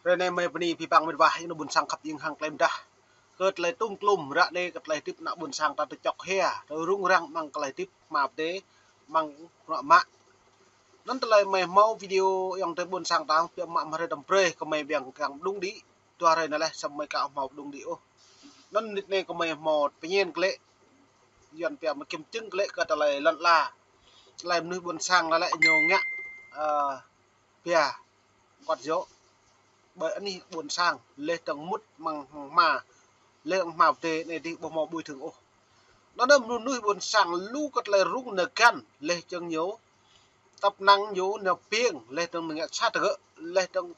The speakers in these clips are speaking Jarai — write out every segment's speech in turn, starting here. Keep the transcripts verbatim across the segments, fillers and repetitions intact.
Hrơi anai mơi bơni abih bang met wa, ayŏng adơi ƀuôn sang khăp ing hăng tơlơi mơdah. Kơ tơlơi tŭng klum ră anai kơ tơlơi hơdip ană ƀuôn sang ta tơčŏk hia, tơlơi rŭng răng amăng tơlơi hơdip hmâo pơdai, amăng bruă mă. Anŭn tơlơi mơi hmâo video ayŏng adơi ƀuôn sang ta, biă mă mă hrơi tơm brơi kơ mơi ƀiăng kiăng pơđŭng đĭ, dua hrơi anai laih samơ̆ mơi ka hmâo pơđŭng đĭ ôh. Anŭn ră anai kơ mơi hmâo pơñen glaĭ, Yuan pia mơ̆ kiểm chứng glaĭ kơ tơlơi lŏn ala. Tơlơi mơnuih ƀuôn sang laĭ ñu ngă, ơ, pia kuăt yŏ. Ƀơi anih ƀuôn sang, laih dơ̆ng mŭt amăng hma, laih amăng hma pơdai anai dih ƀu hmâo bồi thường ôh. Anŭn mơnuih ƀuôn sang lu kơ tơlơi rŭng nao găn, laih dơ̆ng ñu tăp năng ñu nao ping, laih dơ̆ng ngă sat gơ̆, laih dơ̆ng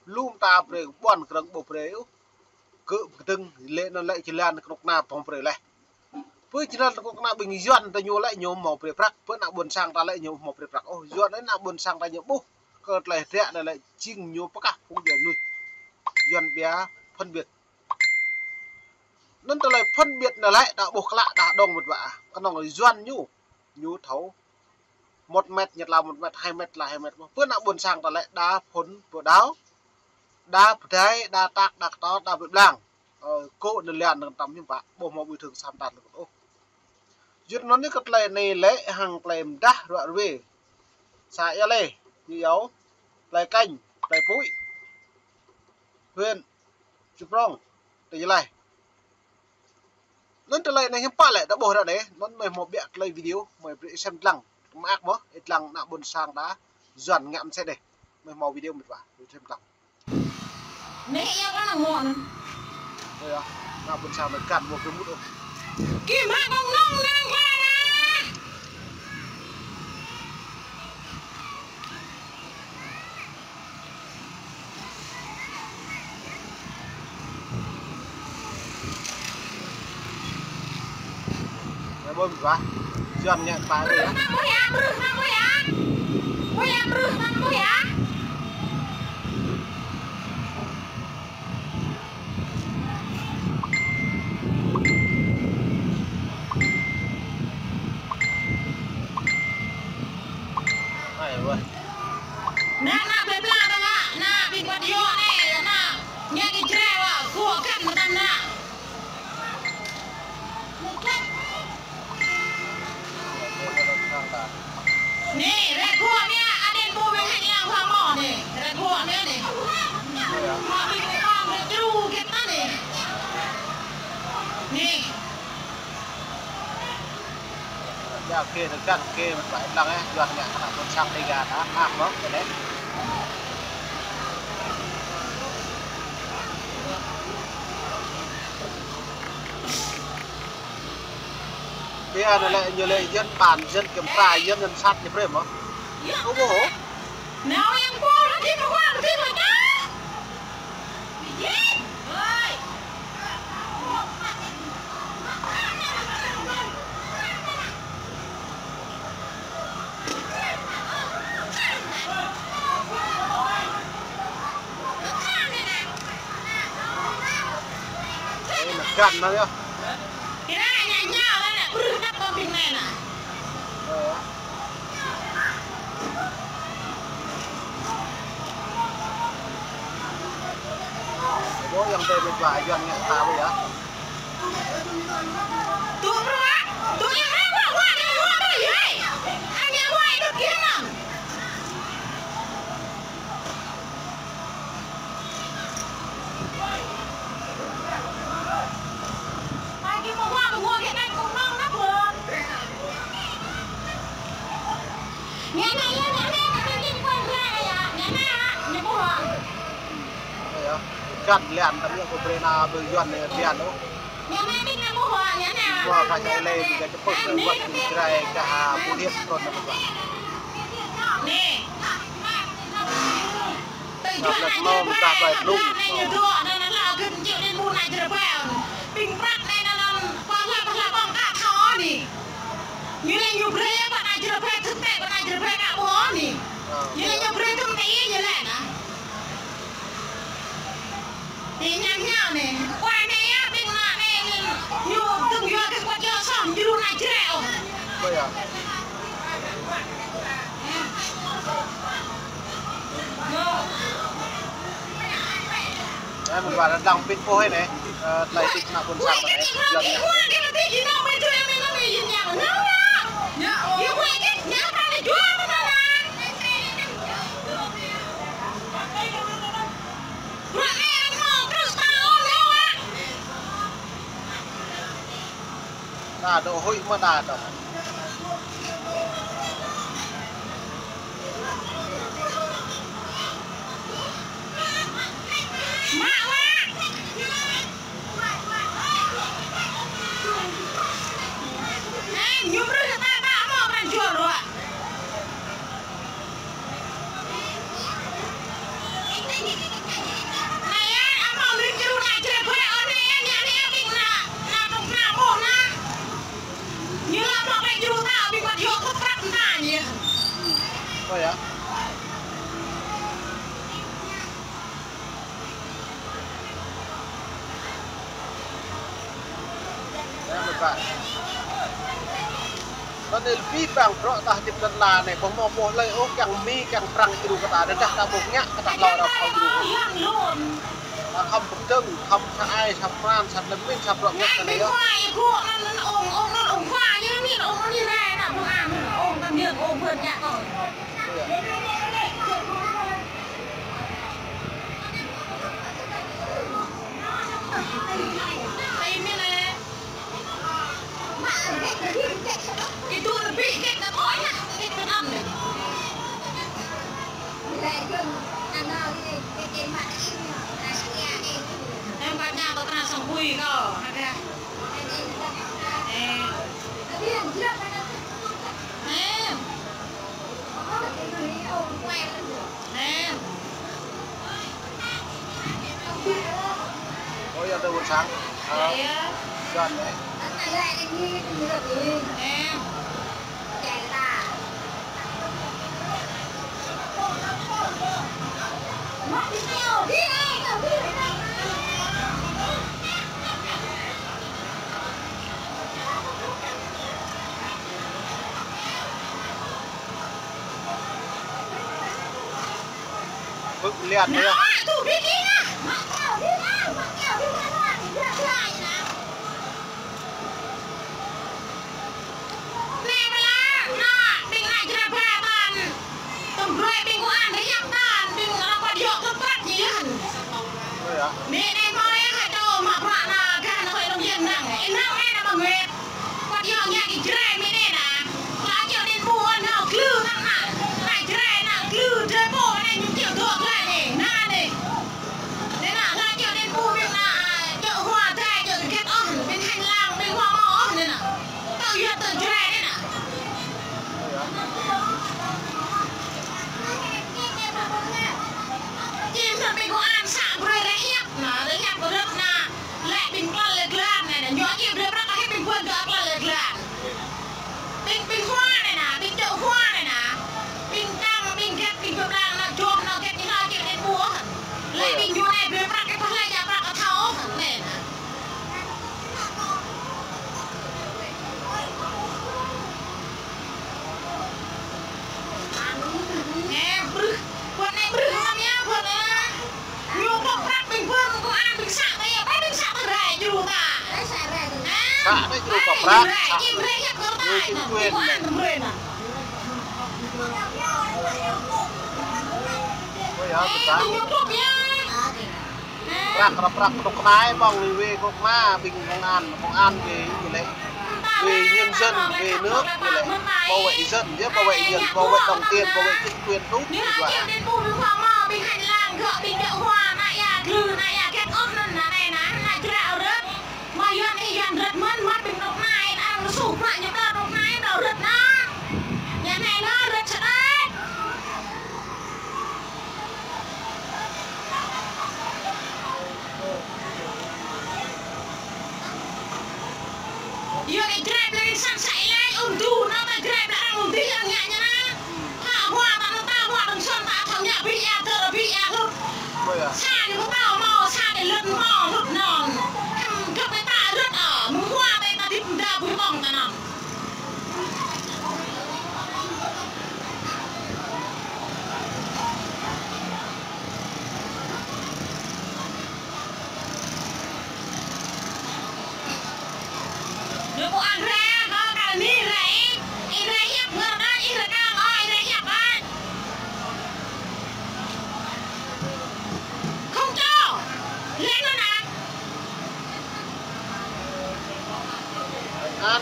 lu mơta brơi ƀuăn krơ̆ng ƀu brơi ôh. Gơ̆ pơkơdơ̆ng lĕ anŭn lĕ jơlan kơnuk kơna ƀơ̆ng brơi laih. Pơ jơlan kơnuk kơna ƀing Yuan ta ñu lĕ ñu hmâo brơi prăk, pơ ană ƀuôn sang ta lĕ ñu hmâo brơi prăk ôh. Yuan ană ƀuôn sang ta ñu ƀuh kơ tơlơi hơdră anai lĕ jing ñu pơkah phung djuai mơnuih. Yuan pia phân biệt. Anŭn tơlơi phân biệt anai lĕ đa ƀuh klă đa dong met wa. Kơnơ̆ng Yuan ñu, ñu thâo một mét ñu tla một mét, hai mét tla hai mét. Pơ ană ƀuôn sang ta lĕ đa phŭn pơ đao, đa pơdai, đa tak, đa kơtor, đa pơblang. Ơ, kơ anŭn lian anŭn tăm hiư̆m pă, ƀu hmâo bồi thường samơ̆ tăn lơ̆m ôh. Yua anŭn anai kơ tơlơi anai lĕ hăng tơlơi mơdah ruă ruê. Xã Ia Lê, ñu iâu, plei Kĕnh, plei Pui, huyện Chư Prông, tỉnh Gia Lai. Anŭn tơlơi anai hiư̆m pă lĕ, đa ƀuh ră anai, anŭn mơi hmâo ƀiă tơlơi video, mơi brơi sem lăng, mơak mơ̆, ih lăng ană ƀuôn sang ta, Yuan ngă mơsĕ dêh, mơi hmâo video met wa, brơi sem lăng. Anai ia kơ ană mơ̆n. Ơ yơh, ană ƀuôn sang ta găn mơ̆ brơi mŭt ôh. Kim hă kông nong nang kla na. Ơ, ƀuh mơ̆n wa. Yuan ngă kơ ta ôh yơh. Brưh mă ƀuh yă, brưh mă ƀuh yă. Ƀuh yă, brưh mă ƀuh yă. Ai, wah. Ană, ană plei pla ta ngă, ană ƀing kuăt yŏ anai, ană ngă kơ Jrai wa, gŏ kăn mơtam ană. Anai, rai gŏ anai, adin ƀu mơ̆ng hăng yang hua mơ̆ anai, rai gŏ anai anai. Mă ƀing kơ ƀang rai čru kĕt anai. Anai. Yua kơ anai kăn kơ mơ̆n wa lăng ơ, Yuan ngă kơ ană ƀuôn sang Dega ta, mơak mơ̆, kơ anai. Pia anai lĕ, ñu lĕ Yuan ƀan, Yuan kiểm tra, Yuan ngăn sat ñu brơi mơ̆. Ơ ƀuh hŏ. Nao yang pô rơdip mơ̆ wa rơdip mơ̆ ta. Ơ, ană găn anai yơh. Kơ anai ană ñao anai ană brưh đăp ƀơ̆ng ƀing anai ană. Ơ. Ơ, ƀuh yang tơ met wa Yuan ngă kơ ta ƀuh yơh. Tŭ bruă, tŭ yang hai wa wa, yang wa wa, yơi. Ană wa đut kơ anŭn. Găn lian tăm yơh kơ brơi ană ƀing Yuan anai lian ôh. Wa phải chạy lê ƀing gah čơpơ̆k anai wơ̆t ƀing Jrai gah Phu Liet trôn anai wơ̆t wa. Anai. Tơjuă ană Jrai Breng anai ñu dŏ anŭn anŭn la gơ̆n čư̆ anŭn ƀu ană Jrai Breng. Ƀing prăk anai anŭn anŭn pơhla pơhla ƀơ̆ng ka thâo anai. Ñu anai ñu brơi pơ ană Jrai Breng, thực tế pơ ană Jrai Breng ka ƀuh anai. Ñu anai ñu brơi tơm tơ ñu lĕ anŭn. Anai ñu ñao anai. Wa anai yơh, ƀing ană anai anŭn ñu dơ̆ng yua kơ kuăt yŏ sŏm, ñu dŏ ană Jrai ôh. Ơ yơh. Mơ̆ng ƀă đang pĭt ƀuh anai, ơ, tơlơi hơdip ană ƀôn sang anai, Yuan anai. Đa dŏ huĭ mơ̆ đa dŏ. Ơ, ya. Anŭn lĕ ƀing păng bruă tah hơdip lŏn ala anai, ƀu hmâo ƀuh lơi ôh, kiăng Mi, kiăng Prăng djru kơ ta, tơdah ta ƀuh ngă, kơ ta hlâo arăng thâo djru. Ta khŏm pơkơdơ̆ng, khŏm sa ai, sa pran, sa tơlơi pơmĭn, sa bruă ngă ta anai yơh. Ơ, ya, tơ ƀôn sang. Ơ, Yuan anai. Bưp lian yơh. Anai ƀă la, anŭn, ƀing ană Jrai Ba ƀăn. Tơm brơi ƀing kơ an rơyap ƀăn, ƀing ană Pơđiŏk tơm prăk ñu yơh. Ơ, ya. Anai, anai mơi hă čô mă bruă anŭn, gah anŭn hơi nông dân năng. Ih năng anai ană Bang Wet. Pơđiŏk ngă kơ Jrai mơi anai anŭn. Lă čeo đen ƀu anŭn nao glư năng anŭn. Ană Jrai anŭn glư Jrai pô anai ñu čeo dŏ glăi anai. Anŭn anai. Anai anŭn, lă čeo đen ƀu ƀing anŭn, čeo hua dai, čeo gĕt ôh, ƀing hành lang, ƀing hua mâo ôh anai anŭn. Tơl yua tơl Jrai anai anŭn. Čim tơl ƀing kơ an să brơi rơhiăp anŭn, rơhiăp rơ̆t anŭn, lĕ ƀing klăn lĕ glan anai anŭn, ñu čim brơi prăk kơ ƀing ƀuôn dŏ klăn lĕ glan. Ƀing, ƀing hua anai anŭn, ƀing čô hua anai anŭn, ƀing tang, ƀing gĕt, ƀing pơblang anŭn, jom anŭn gĕt ñu lă čim đen ƀu ôh. Lĕ ƀing ñu anai brơi prăk kơ pơhlai djă prăk kơ thâo ôh anai anŭn. Ơ, brưh. Ƀuôn anai brưh lăm yơh, ƀuôn anai. Ñu pơk prăk ƀing ƀuôn kơ an ƀing să anai, ƀing să tơrai djru ta. Să anai djru kơ prăk, să. Ñu chính quyền anai. Ơ, ƀing ñu pơk yơh. Prăk, prăk, prăk, kơnuk kơna ƀơ̆ng wê, wê kơnuk kơna, ƀing công an, công an wê, wê lĕ. Vì nhân dân, vì nước, vì lẽ bảo vệ dân, chứ bảo vệ dân, bảo vệ đồng tiền, bảo vệ chính quyền đúng. Yua kơ Jrai ƀlĕ rin sang sa i lai ung du, nao ta Jrai ƀlĕ arăng ung dih arăng ngă ñu anai. Hă hua ta nao ta hua dơ̆ng sŏn ta thâo ngă ƀĭ ia tơr ƀĭ ia hlut. Sa ñu kơ ta mâo, sa ñu lŏn mâo hlut non. Hăm gơ̆p ta rơ̆t ơ, mơ̆ng hua ta ta dĭp mơda ƀuh ƀơ̆ng ta non.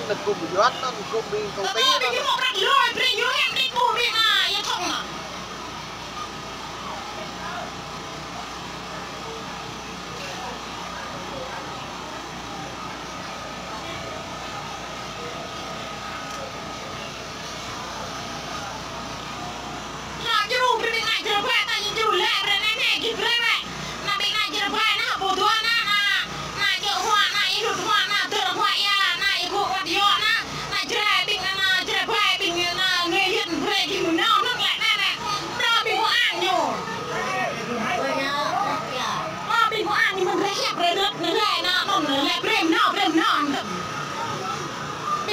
Anŭn gum yua, anŭn gum ƀing công ty anŭn.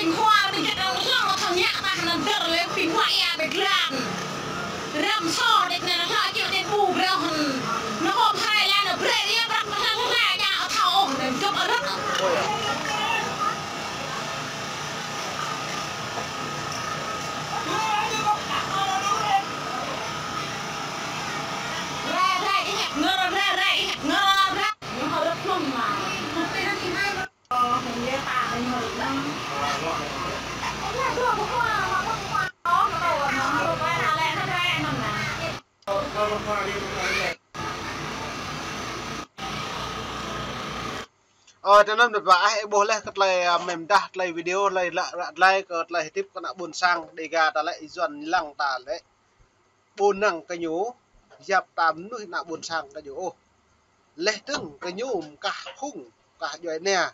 Ƀing khua ƀing gĕt anŭn hlŏng thâo ngă tah anŭn dơr lĕ ƀing khua ia ƀing glan. Răm sô đĕč anai hlŏng čih đĕč ƀu brơi hăn. Anŭn hôm hrơi lĕ anŭn brơi ia prăk mơ̆n hlŏng hlŏng ia thâo ôh anŭn gơ̆p arơ̆t. Rai, rai, ih ngơr, rai, rai, ih ngơr, rai. Ñu hơrơ̆t hlŏng mă. Ơ, tơ anŭn mĕt wa ah, ih ƀuh laih kơ tơlơi, a, mĕm dah tơlơi video, tơlơi lă, lă, tơlơi kơ tơlơi hơdip kơ ană ƀôn sang Dega ta lĕ, ih Yuan lăng ta lĕ. Ƀu năng kơ ñu, yap ta mơnuih ană ƀôn sang kơ ñu ôh. Laih dơ̆ng kơ ñu mơkah phung, mơkah djuai ania.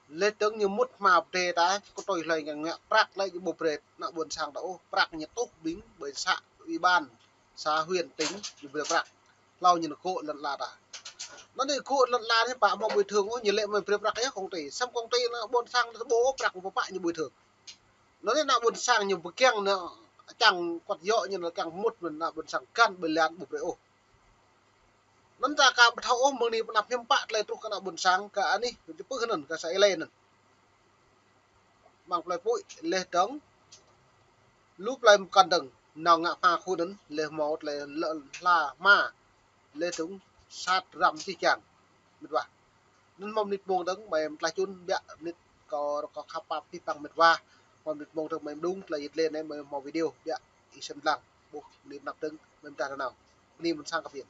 Laih dơ̆ng ñu mŭt hma pơdai ta, kơ tui hlơi ngă ngă prăk lĕ ñu ƀu brơi ană ƀôn sang ta ôh, prăk ñu tuh ƀing ƀơi xã, ủy ban, xã, huyện, tỉnh, ñu brơi prăk. Hlâo ñu gô̆ lŏn ala ta. Anŭn ñu gô̆ lŏn ala ñu pă hmâo bồi thường ôh, ñu lĕ mơi brơi prăk yơh công ty. Samơ̆ công ty ană ƀôn sang ta ƀu ôh prăk pơpă ñu bồi thường. Anŭn ană ƀôn sang ñu pơkiăng anŭn čang kuăt yŏ ñu anŭn kiăng mŭt mơ̆n ană ƀôn sang găn ƀơi lan ƀu brơi ôh. Anŭn ta ka ƀu thâo ôh mơ̆ng anai pơ anăp hiư̆m pă tơlơi truh kơ ană ƀôn sang kơ anih, tơpưh anŭn kơ sa ih lĕ anŭn. Mơ̆ng plơi pui laih dơ̆ng. Lu plơi mơkăn dơ̆ng, nao ngă hma khu anŭn, laih hmâo tơlơi lơ-, hla hma. Laih dơ̆ng sat răm čih čang. Mĕt wa. Anŭn hmâo mơnit mông dơ̆ng, mơi mơtlaih čun biă mơnit kâo, kâo khăp pap pih păng mĕt wa. Hmâo mơnit mông dơ̆ng mơi mơđung, tơlơi yit lĕ anai mơi hmâo video biă ih sem lăng. Ƀuh, mơnit anăp dơ̆ng, mơi mơdah nanao. Bơni ƀôn sang kơ phiăn.